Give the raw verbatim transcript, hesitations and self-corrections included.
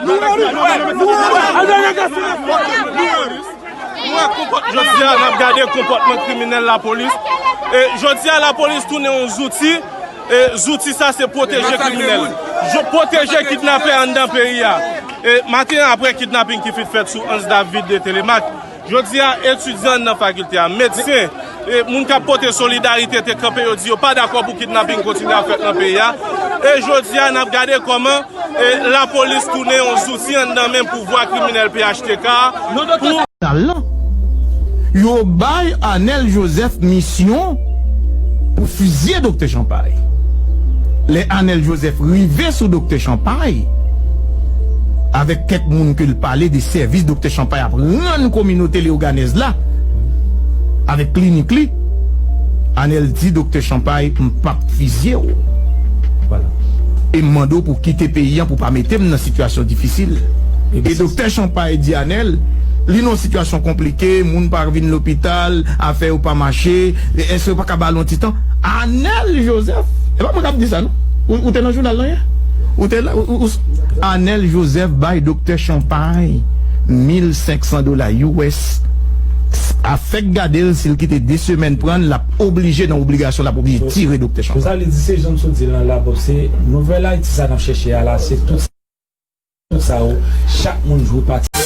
Nou wè konpòt-, jodi a, n ap gade konpòtman kriminèl lapolis. E jodi a, lapolis tounen yon zouti. E zouti sa, se pwoteje kriminèl. Pwoteje kidnapè anndan peyi a. E maten an, apre kidnaping ki fin fèt sou Hans David de Telemaque, jodi a, etidyan anndan fakilte a, medsen, e moun k ap pote solidarite te kanpe, yo di yo pa dakò pou kidnaping kontinye ap fèt nan peyi a. E jodi a, n ap gade kòman, e, lapolis tounen yon zouti anndan men pouvwa kriminèl P H T K a pou Nasyonal lan, yo bay Anèl Jozèf misyon pou fizye Doktè Chanpay. Lè Anèl Jozèf rive sou Doktè Chanpay, avèk kèk moun ke l pale de sèvis Doktè Chanpay ap rann kominote leyoganèz la, avèk klinik li, Anèl di Doktè Chanpay, "M p ap fizye w. E m mande w pou w kite peyi an, pou w pa mete m nan sitiyasyon difisil." E Doktè Chanpay di Anèl, li nan yon sitiyasyon konplike, moun pa vin lopital, afè yo pa mache, e èske yo pa ka ba l yon ti tan? Anèl Jozèf, e pa mwen k ap di sa non. Ou, ou te nan jounal lan yè? Ou te la, ou, ou, ou, Anèl Jozèf bay Doktè Chanpay mil senk san dola U S. A fèk gade l, si l kite de semèn pran l, l ap oblije nan obligasyon, l ap oblije tire Doktè Chanpay. Sa vle di, se jan m sot di lan la, Bob, se nouvèl Ayiti sa n ap chèche a la, se tout, tout sa yo, chak moun jwe pati.